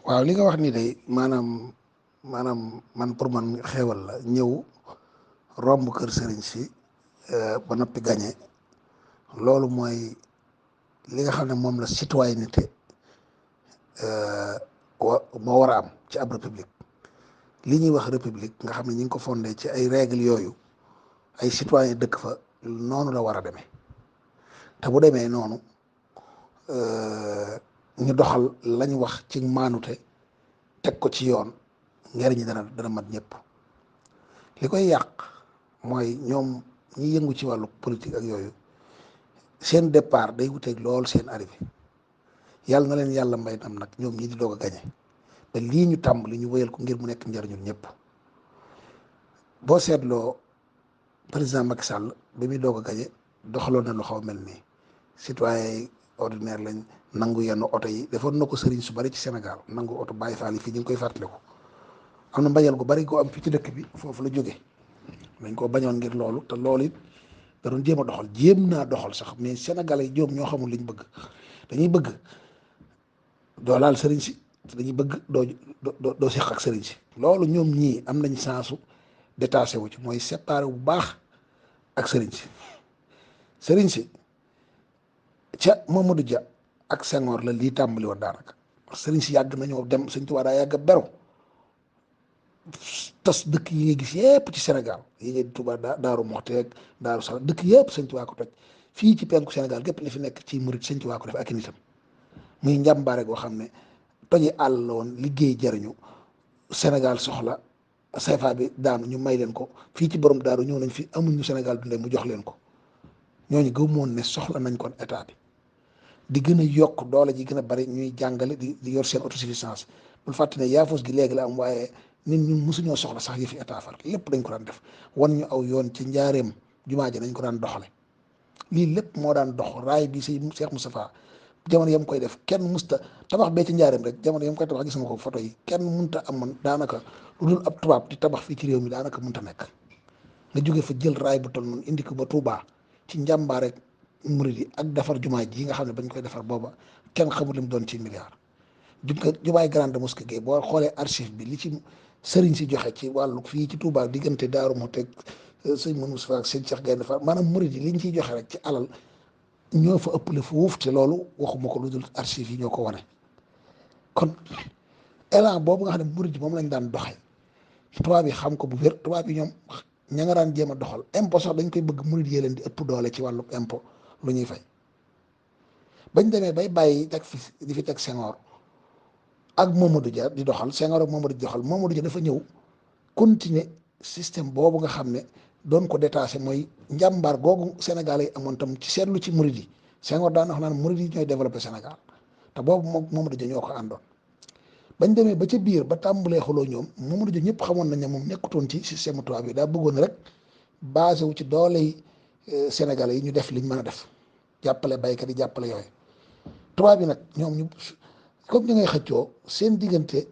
waaw li nga wax ni day maanaam man pour man xéewal la ñëw romb kër sëriñ si ba noppi gañe loolu mooy li nga xam ne moom la citoyenneté moo war a am ci ab république li ñuy wax république nga xam ne ñi ngi ko fondé ci ay règles yooyu ay citoyen dëkk fa noonu la war a demee te bu demee noonu ñu doxal lañ wax ci maanute teg ko ci yoon njariñ dana mat ñëpp li koy yàq mooy ñoom ñi yëngu ci wàllu politique ak yooyu seen départ day wuteeg lool seen arrivé yàlla na leen yàlla mbay nam nag ñoom ñi di doog a gañe ba lii ñu tàmbali ñu wéyal ko ngir mu nekk njariñul ñëpp boo seetloo président Macky Sall bi muy doog a gañe doxaloon na lu xaw mel nii citoyen ordinaire lañ nangu yenn oto yi defoon na ko sëriñ su bari ci Sénégal nangu oto Baye Fall yi fii ñu ngi koy fàttaliku am na mbañal gu bari goo am fii ci dëkk bi foofu la jóge dañ koo bañoon ngir loolu te loolu it da doon jéem a doxal jéem naa doxal sax mais sénégalais yi ñoom ñoo xamul liñ bëgg dañuy bëgg doo laal sëriñ si dañuy bëgg doo seq ak sëriñ si loolu ñoom ñii am nañ sensu détaché wu ci mooy séparé bu baax ak sëriñ si ca Mamadou Dia ak Senghor la lii tàmbali woon daanaka sëriñ si yàgg nañoo dem Sëñ Tuubaa daa yàgg beru tas dëkk yi nga gis yëpp ci Sénégal yi nga Tuubaa Daaru Muxti ak Daaru Salaam dëkk yëpp Sëñ Tuubaa ko toj fii ci penku Sénégal gépp li fi nekk ci murit Sëñ Tuubaa ko def ak nitam muy njàmbaare goo xam ne toji àll la woon liggéey jariñu Sénégal soxla CFA bi daanu ñu may leen ko fii ci borom daaru ñëw nañ fi amuñu Sénégal dundee mu jox leen ko ñooñu gëmoon ne soxla nañ kon état bi di gën a yokk doole ji gën a bari ñuy jàngale di yor seen autosuffisance bul fàtte ne yaafus gi léegi la am waaye nit ñun mosuñoo soxla sax yëfi état far lépp dañ ko daan def wan ñu aw yoon ci njaareem jumaa ji nañ ko daan doxale lii lépp moo daan dox raay bi say Cheikh Moustapha jamono yam koy def kenn musta tabax bee ci njaareem rek jamono yam koy tabax gis nga ko photo yi kenn munta am daanaka lu dul ab tubaab di tabax fii ci réew mi daanaka munta nekk nga jóge fa jël raay bu toll noonu indi ko ba Touba ci njàmbaar rek murid yi ak defar jumaa ji nga xam ne bañ koy defar booba kenn xamul li mu doon ci milliard jumaay grande mosquée gi boo xoolee archive bi li ci sëriñ si joxe ci wàllu fii ci Touba diggante Daaru Muxti sëñ Moussa ak sëñ Cheikh Gaynde Fall maanaam murid yi liñ ciy joxe rek ci alal ñoo fa ëppale fuuf te loolu waxuma ko lu dul archive yi ñoo ko wane kon élan boobu nga xam ne murid yi moom lañ daan doxee tubaab yi xam ko bu wér tubaab yi ñoom ña nga daan jéem a doxal impôt sax dañ koy bëgg murid yi leen di ëpp doole ci wàllu impôt lu ñuy fay bañ demee bay bàyyi teg fi di fi teg Senghor ak Mamadou Dia di doxal Senghor ak Mamadou Dia di doxal Mamadou Dia dafa ñëw continuer système boobu nga xam ne doon ko détaché mooy njàmbaar googu Sénégal yi amoon tam ci seetlu ci murid yi Senghor daan wax naan murid yi ñooy développé Sénégal te boobu moom Mamadou Dia ñoo ko àndoon bañ demee ba ca biir ba tàmbalee xuloo ñoom Mamadou Dia ñëpp xamoon nañ ne moom nekkutoon ci système tubaab bi daa bëggoon rek basé wu ci doole yi Sénégalais yi ñu def liñ mën a def jàppale baykat yi jàppale yooyu tubaab bi nag ñoom ñu comme ñu ngay xëccoo seen diggante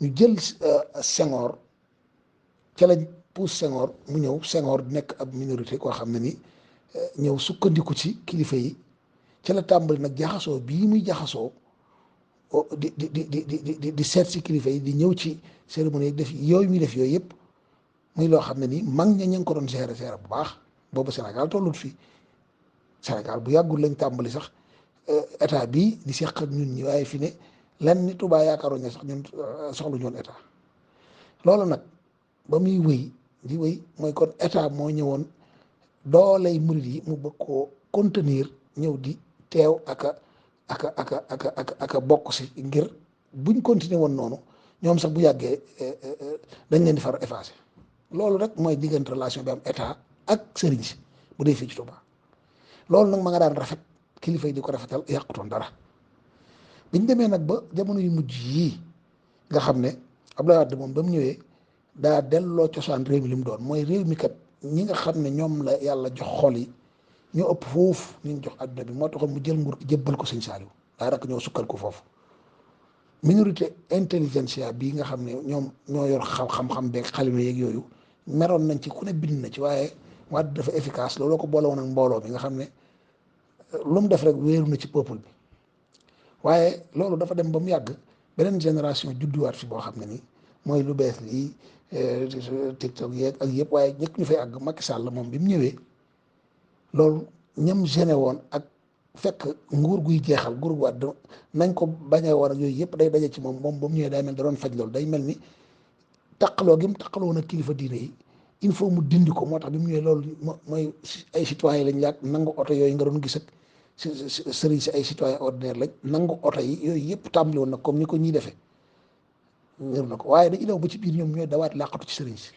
ñu jël Senghor ca lañ pousse Senghor mu ñëw Senghor nekk ab minorité koo xam ne ni ñëw sukkandiku ci kilifa yi ca la tàmbali nag jaxasoo bii muy jaxasoo di seet si kilifa yi di ñëw ci cérémonie def yooyu muy def yooyu yëpp muy loo xam ne nii mag ña ñu ngi ko doon gérer bu baax boobu Sénégal tollut fii Sénégal bu yàggul lañ tàmbali sax état bii di seq ak ñun ñi waaye fi ne lenn ni Touba yaakaaroon ne sax ñun soxlu ñoon état loolu nag ba muy wëy di wëy mooy kon état moo ñëwoon dooley murid yi mu bëgg koo contenir ñëw di teew aka bokk si ngir buñ continuer woon noonu ñoom sax bu yàggee dañ leen di far effacé loolu rek mooy diggante relation bi am état ak sëriñ si bu dee fii ci Touba loolu nag ma nga daan rafet kilifa yi di ko rafetal yàqutoon dara biñ demee nag ba jamono yu mujj yii nga xam ne Abdoulaye Wade moom ba mu ñëwee daa delloo cosaan réew mi li mu doon mooy réew mi kat ñi nga xam ne ñoom la yàlla jox xol yi ñoo ëpp foofu ñu jox adduna bi moo taxoon mu jël nguur jébbal ko sëñ Saliou daa rek ñoo sukkal ko foofu minorité intelligentsia bii nga xam ne ñoom ñoo yor xam-xam beeg xalima yeeg yooyu meroon nañ ci ku ne bind na ci waaye Wade dafa efficace looloo ko boole woon ak mbooloo mi nga xam ne lu mu def rek wéeru na ci peuple bi waaye loolu dafa dem ba mu yàgg beneen génération judduwaat fi boo xam ne ni mooy lu bees lii TikTok yeeg ak yëpp, waaye ñëkk ñu fay àgg. Macky Sall moom bi mu ñëwee loolu ñam gene woon ak fekk nguur guy jeexal nguur gu wàdd nañ ko bañee woon ak yooyu yëpp day daje ci moom ba mu ñëwee day mel da doon faj loolu. day mel ni taqaloo gi mu taqaloo woon ak kilifa diine yi il faut mu dindi ko. moo tax bi mu ñëwee loolu mooy ay citoyen lañ laaj nangu oto yooyu nga doon gis ak sëriñ si ay citoyen ordinaire lañ nangu oto yi yooyu yëpp tàmbali woon nag comme ni ko ñii defee ñër na ko. waaye dañuy daw ba ci biir ñoom ñooy dawaat làqatu ci sëriñ si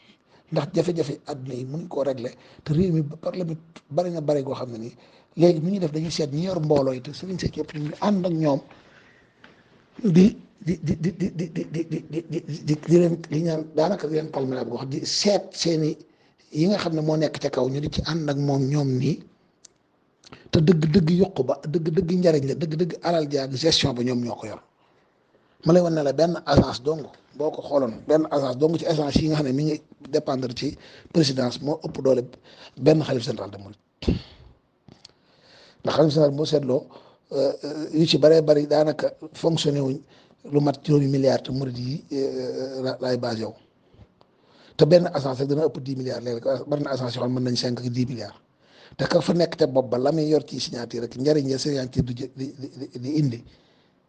ndax jafe-jafe àdduna yi mënuñ koo régler te réew mi parlement bari na bari goo xam ne nii léegi nu ñuy def dañuy seet ñi yor mbooloo yi te sëriñ si yëpp ñu ànd ak ñoom di leen li ñaan daanaka di leen palmela bu wax di seet seeni yi nga xam ne moo nekk ca kaw ñu di ci ànd ak moom ñoom nii te dëgg-dëgg yokku ba dëgg-dëgg njariñ la dëgg-dëgg alal jaag gestion ba ñoom ñoo ko yor. ma lay wan ne la benn agence dong boo ko xooloon benn agence dong ci agence yi nga xam ne mi ngi dépendre ci présidence moo ëpp doole benn xalif général de Mouride. ndax xalif général boo seetloo yu ci bëree bëri daanaka fonctionné wuñ lu mat juróomi milliards te Mouride yi laay basé yow te benn agence rek dana ëpp 10 milliards léeg-léeg bari na agence yoo xam ne mën nañ 5 ak 10 milliards te ka fa nekk te bopp ba la muy yor ci signature rek njëriñ la signature di indi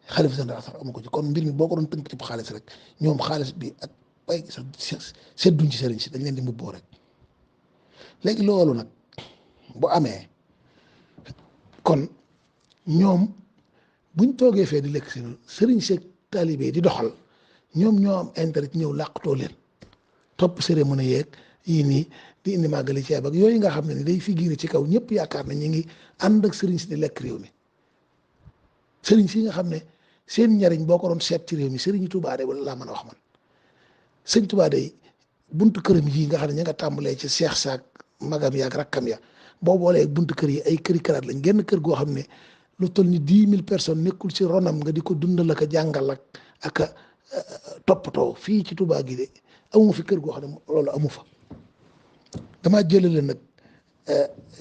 xalif général sax amu ko ci. kon mbir mi boo ko doon tënk ci xaalis rek ñoom xaalis bi ak bay sax sedduñ ci sëriñ si dañ leen di mbubboo rek. léegi loolu nag bu amee kon ñoom buñ toogee fee di lekk si sëriñ seeg taalibe di doxal ñoom ñoo am intérêt ñëw làqutoo leen topp cérémonie yeeg yii nii di indi màggali ceeb ak yooyu nga xam ne ni day figuré ci kaw ñëpp yaakaar na ñu ngi ànd ak sëriñ si di lekk réew mi. sëriñ si nga xam ne seen njariñ boo ko doon seet ci réew mi sëriñ Tuubaa de wala laa mën a wax man sëñ Tuubaa de buntu këram yi nga xam ne ña nga tàmbalee ci seex saak magam ya ak rakkam ya boo boolee buntu kër yi ay këri këraat lañ genn kër goo xam ne lu toll ni 10 000 personnes nekkul ci ronam nga di ko dundal ak a jàngal ak a toppatoo fii ci Tuubaa gi de amu fi kër goo xam ne loolu amu fa. damaa jëlale nag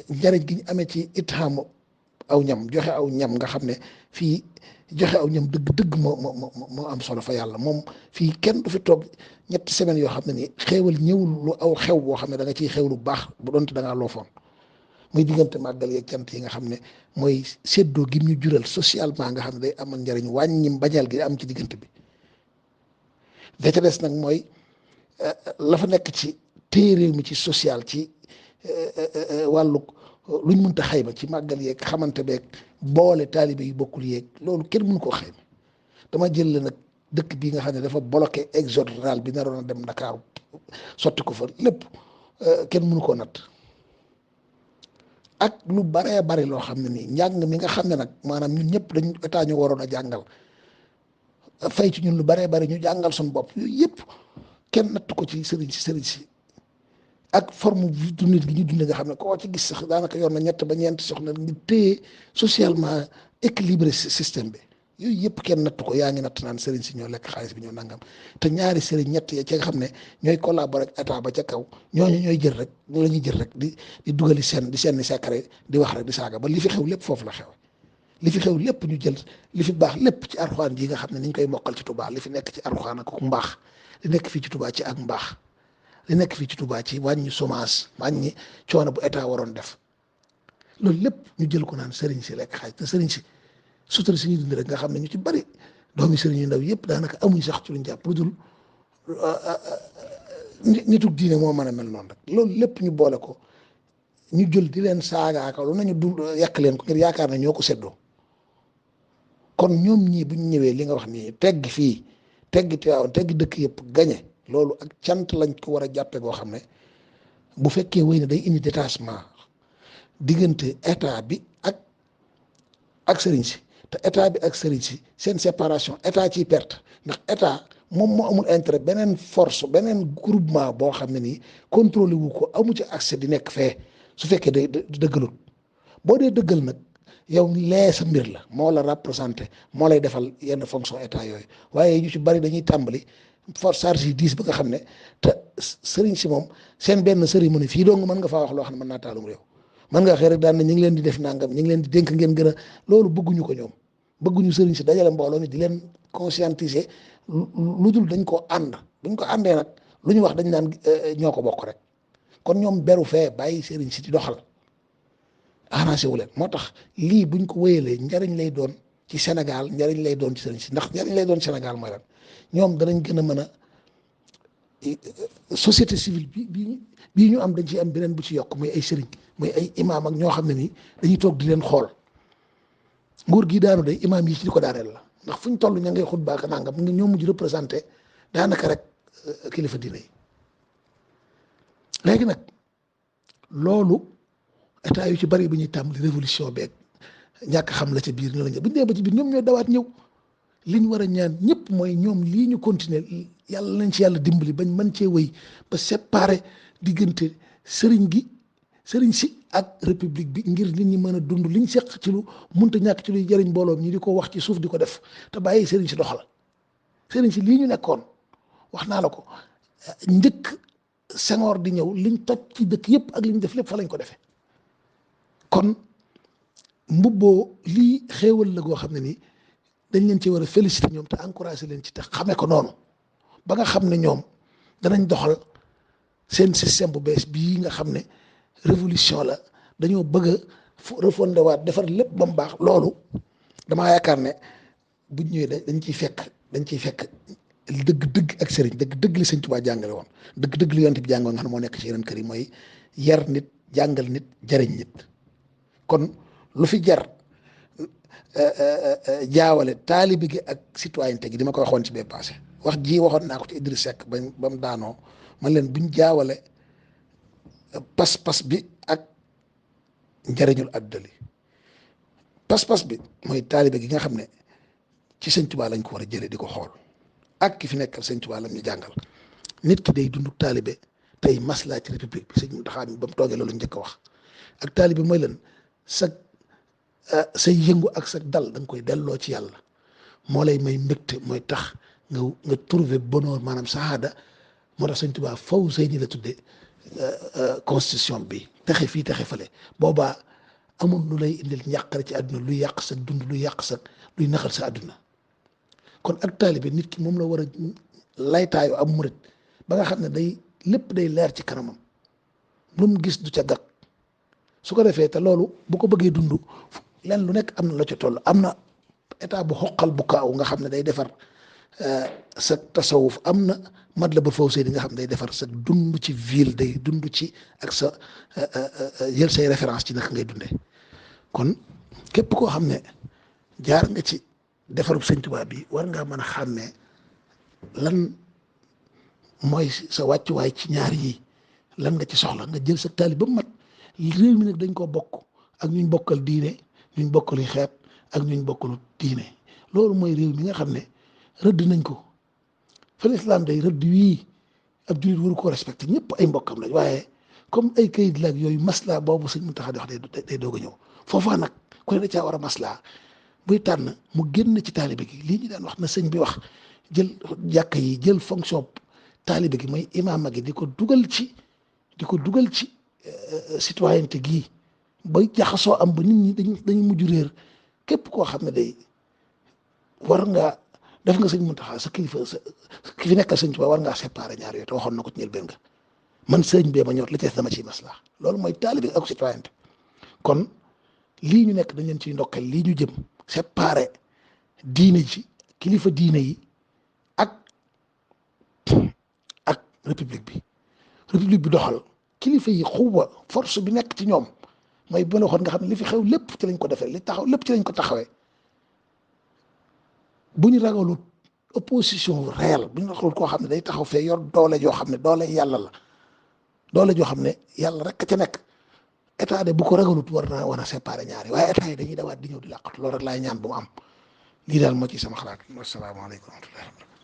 njariñ gi ñu amee ci itaamu aw ñam joxe aw ñam nga xam ne fii joxe aw ñam dëgg-dëgg moo am solo fa yàlla. moom fii kenn du fi toog 3 semaines yoo xam ne nii xeewal ñëwul lu aw xew boo xam ne da nga ciy xew lu baax bu doonte da ngaa loofoon muy diggante màggal yeeg cant yi nga xam ne mooy séddoo gi ñu jural socialement nga xam ne day amal njariñ wàññi mbañeel gi am ci diggante bi. da ca des nag mooy la fa nekk ci téeréew mi ci social ci wàllu luñ mënta xayma ci màggal yeeg xamante beeg boole taalibe yu bokkul yeeg loolu kenn mënu koo xayma. dama jël la nag dëkk bii nga xam ne dafa bloqué exode rural bi naroon a dem Ndakaaru sotti ko fa lépp kenn mënu koo natt ak lu baree bari loo xam ne nii njàng mi nga xam ne nag maanaam ñun ñëpp dañ état ñu waroon a jàngal fay ci ñun lu baree bari ñu jàngal suñu bopp yooyu yëpp kenn natt ko ci sëriñ si ak forme du nit gi ñu dundee nga xam ne koo ci gis sax daanaka yor na 3 ba 4 soxna ngi téye socialement équilibré système bi yooyu yëpp kenn natt ko. yaa ngi natt naan sëriñ si ñoo lekk xaalis bi ñoo nangam te ñaari sëriñ ñett ya ca nga xam ne ñooy collaborer ak état ba ca kaw ñooñu ñooy jël rek ñoo la ñuy jël rek di dugali seen secret di wax rek di saaga ba li fi xew lépp foofu la xew. li fi xew lépp ñu jël li fi baax lépp ci Alxuraan ji nga xam ne niñ koy mokkal ci Tuubaa li fi nekk ci Alxuraan ak mbaax li nekk fii ci Tuubaa ci ak mbaax li nekk fii ci Tuubaa ci wàññi chômage wàññi coono bu état waroon def loolu lépp ñu jël ko naan sëriñ si lekk xaalis te sëriñ si sutura si ñuy dund rek nga xam ne ñu ci bari doomi sëriñ yu ndaw yëpp daanaka amuñ sax ci luñ jàpp lu dul nitug diine moo mën a mel noonu rek. loolu lépp ñu boole ko ñu jël di leen saagaaka lu nañu du yàq leen ko ngir yaakaar na ñoo ko seddoo. kon ñoom ñii bu ñu ñëwee li nga wax nii teggi fii teggi Tiwaawan teggi dëkk yëpp gañe loolu ak cant lañ ko war a jàppe goo xam ne bu fekkee wéy na day indi détachement diggante état bi ak sëriñ si te état bi ak sëriñ si seen séparation état ciy perte ndax état moom moo amul intérêt beneen force beneen groupement boo xam ne nii contrôlé wu ko amu ci accès di nekk fee su fekkee day dëggalul boo dee dëggal nag yow lee sa mbir la moo la représenté moo lay defal yenn fonction état yooyu waaye ñu ci bari dañuy tàmbali force charge yi 10 ba nga xam ne te sëriñ si moom seen benn cérémonie fii dong mën nga faa wax loo xam ne mën naa taalum réew mën nga xëy rek daan ne ñu ngi leen di def nangam ñu ngi leen di dénk ngeen gën a loolu bëgguñu ko ñoom bëgguñu sëriñ si dajale mbooloo mi di leen conscientiser lu dul dañ koo ànd buñ ko àndee nag lu ñu wax dañ naan ñoo ko bokk rek kon ñoom beru fee bàyyi sëriñ si di doxal arrangé wu leen moo tax lii buñ ko wéyalee njariñ lay doon ci Sénégal njariñ lay doon ci sëriñ si ndax njariñ lay doon Sénégal mooy lan ñoom danañ gën a mën a société civile bii ñu am dañ ci am beneen bu ci yokk muy ay sëriñ muy ay imaam ak ñoo xam ne nii dañuy toog di leen xool nguur gi daanu day imaam yi ci di ko daaneel la ndax fu ñu toll ña ngay xutba ak nangam ñoo mujj représenté daanaka rek kilifa diine yi léegi nag loolu état yu ci bari bu ñuy tàmbali révolution beeg ñàkk xam la ca biir ñoo la ñëw bu ñu demee ba ci biir ñoom ñoo dawaat ñëw li ñu war a ñaan ñëpp mooy ñoom lii ñu continuer yàlla nañ ci yàlla dimbali bañ mën cee wéy ba séparer diggante sëriñ si ak république bi ngir nit ñi mën a dund liñ seq ci lu munta ñàkk ci luy jëriñ mbooloom ñi di ko wax ci suuf di ko def te bàyyi sëriñ si doxal sëriñ si lii ñu nekkoon wax naa la ko njëkk Senghor di ñëw liñ toj ci dëkk yëpp ak liñ def lépp fa lañ ko defee kon mbubboo lii xéewal la goo xam ne nii dañ leen ci war a féliciter ñoom te encourager leen ci te xamee ko noonu ba nga xam ne ñoom danañ doxal seen système bu bees bii nga xam ne révolution la dañoo bëgg a refondé waat defar lépp ba mu baax loolu damaa yaakaar ne buñ ñëwee dañ ciy fekk dëgg-dëgg ak sëriñ dëgg-dëgg li Sëñ Tuubaa jàngale woon dëgg-dëgg li yonent bi jàngale nga xam ne moo nekk ci yeneen kër yi mooy yar nit jàngal nit jariñ nit kon lu fi jar jaawale taalibe gi ak citoyenneté gi di ma ko waxoon ci bee passé wax ji waxoon naa ko ci Idriss Seck ba mu daanoo man leen buñ jaawale pas-pas bi ak njariñul àdduna li pas-pas bi mooy taalibe gi nga xam ne ci Sëñ Tuubaa lañ ko war a jëlee di ko xool ak ki fi nekkal Sëñ Tuubaa lam ñu jàngal nit ki day dund taalibe tey maslaa ci république bi Sëñ Muntaxaa ba mu toogee loolu njëkk a wax ak taalibe mooy lan say yëngu ak sa dal da nga koy delloo ci yàlla moo lay may mbégte mooy tax nga trouver bonheur maanaam saada moo tax Sëñ Tuubaa faw say ni la tuddee constitution bi texe fii texe fale boobaa amul lu lay indil njàqare ci àdduna luy yàq sa dund luy naxal sa àdduna kon ak taalibe nit ki moom la war a laytaayu am murit ba nga xam ne lépp day leer ci kanamam lu mu gis du ca gàkk su ko defee te loolu bu ko bëggee dund len lu nekk am na la ca toll am na état bu xoqal bu kaaw nga xam ne day defar sa tasawuf am na Matlabul Fawzayni nga xam ne day defar sa dund ci ville day dund ci ak sa jël say référence ci naka ngay dundee kon képp koo xam ne jaar nga ci defarub Sëñ Tuubaa bi war ngaa mën a xàmmee lan mooy sa wàccuwaay ci ñaar yi lan nga ci soxla nga jël sa taali ba mu mat réew mi nag dañ koo bokk ak ñuñ bokkal diine ñuñ bokkal xeet ak ñuñ bokkalu diine loolu mooy réew mi nga xam ne rëdd nañ ko fa lislaam day rëdd wii ab jullit waru ko respecté ñëpp ay mbokkam lañ waaye comme ay kayit la ak yooyu masla boobu Sëñ Muntaxa di wax day doog a ñëw foofaa nag ku ne da caa war a masla buy tànn mu génn ci taalibe gi lii ñu daan wax na sëñ bi wax jël jàkka yi jël fonction taalibe gi mooy imaama gi di ko dugal ci citoyenneté gii ba jaxasoo am ba nit ñi dañu mujj réer képp koo xam ne day war ngaa def nga Sëñ Muntaxa sa kilifa ki fi nekkal Sëñ Tuubaa war ngaa séparé ñaar yooyu te waxoon na ko ci njëlbéen nga man sëñ bee ma ñor li ci dama ciy maslaa loolu mooy taalibe ak citoyenneté kon lii ñu nekk dañ leen ciy ndokkal lii ñu jëm séparé diine ji kilifa diine yi ak république bi doxal kilifa yi xuwa force bi nekk ci ñoom mooy bi ma la waxoon nga xam ne li fi xew lépp ci lañ ko defee li taxaw lépp ci lañ ko taxawee bu ñu ragalut opposition réelle bu ñu ragalut koo xam ne day taxaw fee yor doole joo xam ne doole yàlla la doole joo xam ne yàlla rek ca nekk état de bu ko ragalut war a séparer ñaari waaye état yi dañuy dawaat di ñëw di làqatu loolu rek laay ñaan bu mu am lii daal moo ci sama xalaat wasalaamaaleykum wa rahmatullahi